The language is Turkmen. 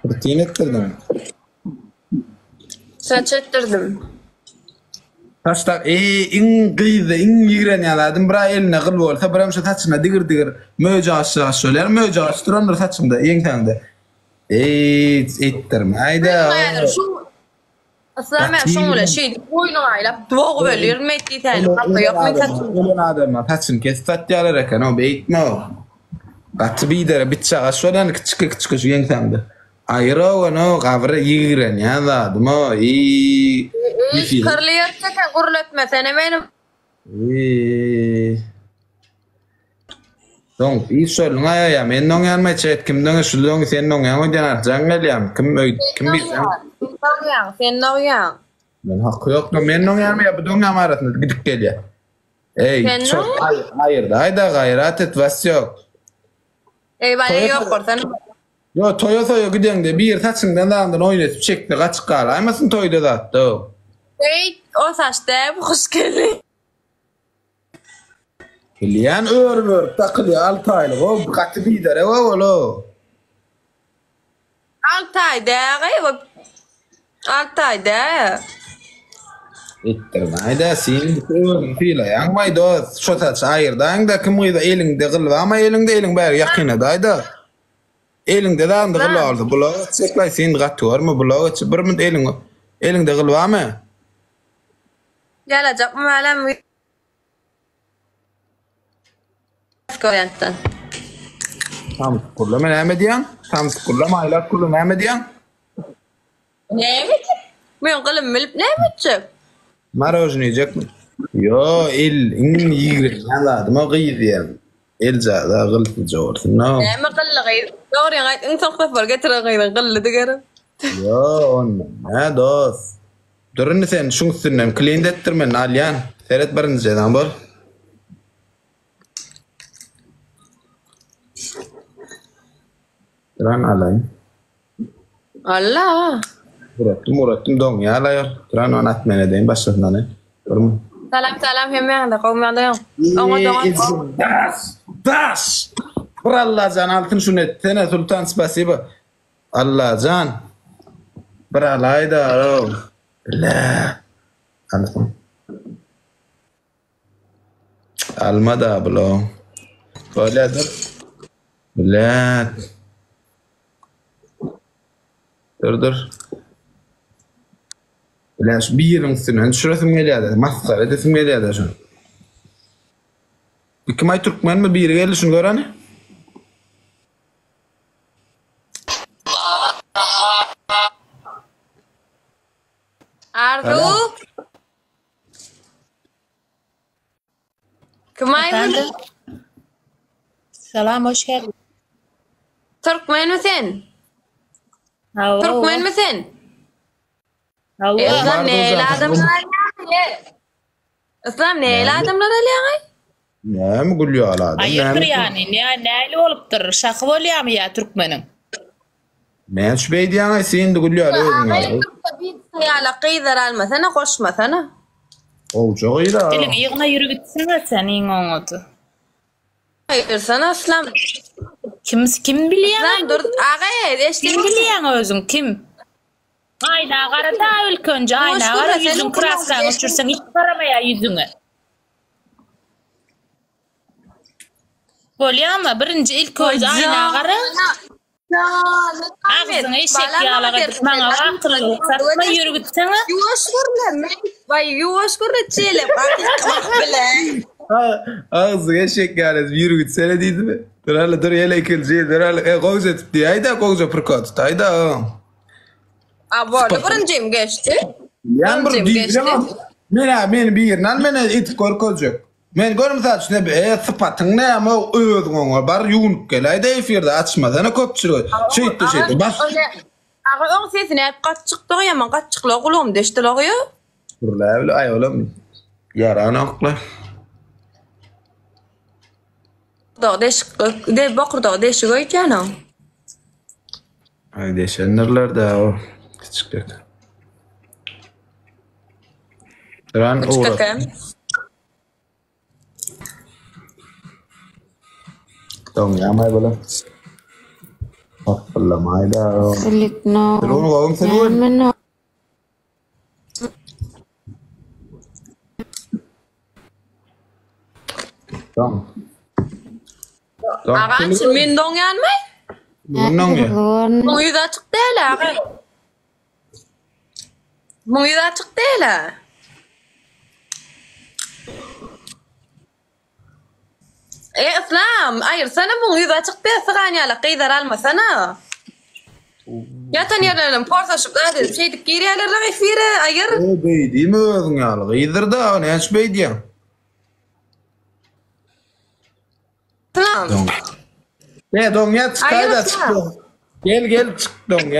Rutin etdirdiň. Saç etdirdim. Saçlar eý iň gyzda iň ýigrenýän zadym bir aý elinde gyl bolsa birem şu saçyna digir digir möjek açjagaç bolýar möjek aç durandyr saçyňda ýeňsäňde eý etdirmäýdä Häzir şu Yslam Gaty şoň bilen ýigrenýän. şeýdip boýnuňy aýlap dogy bölýär met diýsäni gapy ýok men saçym. Ölen adamlar saçyny kesip satýarlar eken o beýtme o. Gaty bidere bitjagaç bolýan kiçike kiçike şu ýeňsäňde. Aýyr-ow ony gabyr ýigrenýän zadym-ow iý. Eý pyrly ýörtjek gürletmesene meni. Iý. Doň iş şoluň aýaýa men doňýanmy çet kim doňýa şul doňy sen doňýaň öýdýän artyk jaň gelýämi kim öý kim bilseň. Sen doňýaň sen doňýaň. Men haky ýok men doňýanmy ýa bu doňýamy arasynda gidip gelýä. Eý şol aýyrdaýda gaýrat et wasýok. Eý baýa ýok bolsana. Ýo toýa soýa gideňde biri saçyňdan zaňdan oýun edip çekse gaçyp galaýmasyn toýda zatda. Eý o saç däl bu hoş geldi. Bilýän örüp örüp dakylýa alty aýlyk o gaty biderek o ol o. Alty aý däl gyz o alty aý däl. Etdirmäýdä sen özüňi sylaýaňmaý dost şo saçy aýyrdaýyňda kim gyza eliňde gyl barmy eliňde eliň bäri ýakynadaýda. Eliňde zaňda gyl bolsa bulak etjeklaý sen gaty görme bulak etjek bir minut eliň eliňde gyl barmy? Ýalajakmy balam Wariantdan. Samsyk gürleme näme diýýäň? Samsyk gürleme aýlap gürle näme diýýäň? Näme etjek? Men gylymy bilip näme etjek? Marojny iýjekmi? Ýo el iň ýigrenýän zadym o gyz diýen. Eljaza gylsyzja bolsun no. Näme gylly gyz? Dogryňy aýt iň soňky sapar getiren gyzyň gyllydy gerek. Ýo onda nä dos. Dur indi sen şuň üstünden klint etdir men alýan. Seret birinji jezaň bor. Duran alaýyn. Alla. Uratdym uratdym doňýar aýol. Duran ony at men edeýin başlasyn ony. Durma. Salam salam hemmäňize gowy ýagdaýyň. Oňa dogan. Daş! Daş! Bir Allajan altyn şuny etsene Sultan spasiba. Allajan bir alaýda ow. Bile. Alsyn. Alma da bulo. Bolýa dur. Bile. Dur dur. Bile şu biriniň üstünden düşüresim gelýär-de, masgara edesim gelýär-de şuny. Bu kim aý türkmenmi biri geldi şuny göreni. Arzu. Kim aý bu? Salam, hoş geldin. Türkmenmi sen? Hawa. Türkmenmi sen? Hawa. Islam nähili adamlar alýaň? Islam nähili adamlar alýaň? Näme gül ýaly adam? Aýyrdyr ýany, nä nähili bolupdyr? Şahy bolýamy ýa türkmeniň? Näme üçin beýdýäň-aý sen indi gül ýaly özüň ýaly. Ýaly gyzlar almasana, goşmasana. Gowja gyz-a. Diliňi ýygna ýürü gitsene sen iň oňady. Aýyrsana Yslam. Kim kim bilýäň? Yslam dur aga eşdin. Kim bilýäň özüň kim? Aýna gara da ilkönje aýna gara ýüzüň kraskaňy öçürseň hiç garamaýar ýüzüňe. Bolýamy birinji ilk özi aýna gara. Agzyňy eşek ýalak edip maňa akyllylyk satma ýürü gitseňe. Ýuwaş gürle men waý ýuwaş gürle çelep bile. Agzyňy eşek ýaly edip ýürü gitsene diýdimi? Dur hali dur ýene ikinji dur hali e gowja etip diýäýdä gowja prikol tutaýda. A boldy birinjim geçdi. Ýan bir diýdim. Men meni birini al men edip görkezjek. Men gör mysal üçin e sypatyň näme özüň oňa bar ýuwunyp geläýdä efirde açmasana köpçülige. Şeýtdi şeýtdi bas. Aga oň sesi nädip gaty çykdy ýaman gaty çykla gulagym deşdi lagýa. Gürläbile aý olam ýaranokla. Bokurdagy deşik de bokurdagy deşik öýtýän oň. Aý deşendirler-dä o kiçiklik. Duran Kiçiklik hem. Doňýamay bolan. Tapyllamaýda. Silikno. Sen gowum sen gör. Näme Doň. Doň. Aga çyn men doňýanmy? Mundan ya. Muň ýüzi açyk däl aga. Muň ýüzi açyk däl. E Yslam, aýyrsana muň ýüzi açyk däl, sygan ýaly gyzar almasana. Ýatan ýerlerinden porsaşyp zat edip şeýdip girýärler efire, aýyr. O beýdimi özüň ýaly gyzdyr da, näçe beýdýäň? Yslam. Doň. Ne doňýa çykaý da Aýyr çyk. Gel gel çyk doňýa.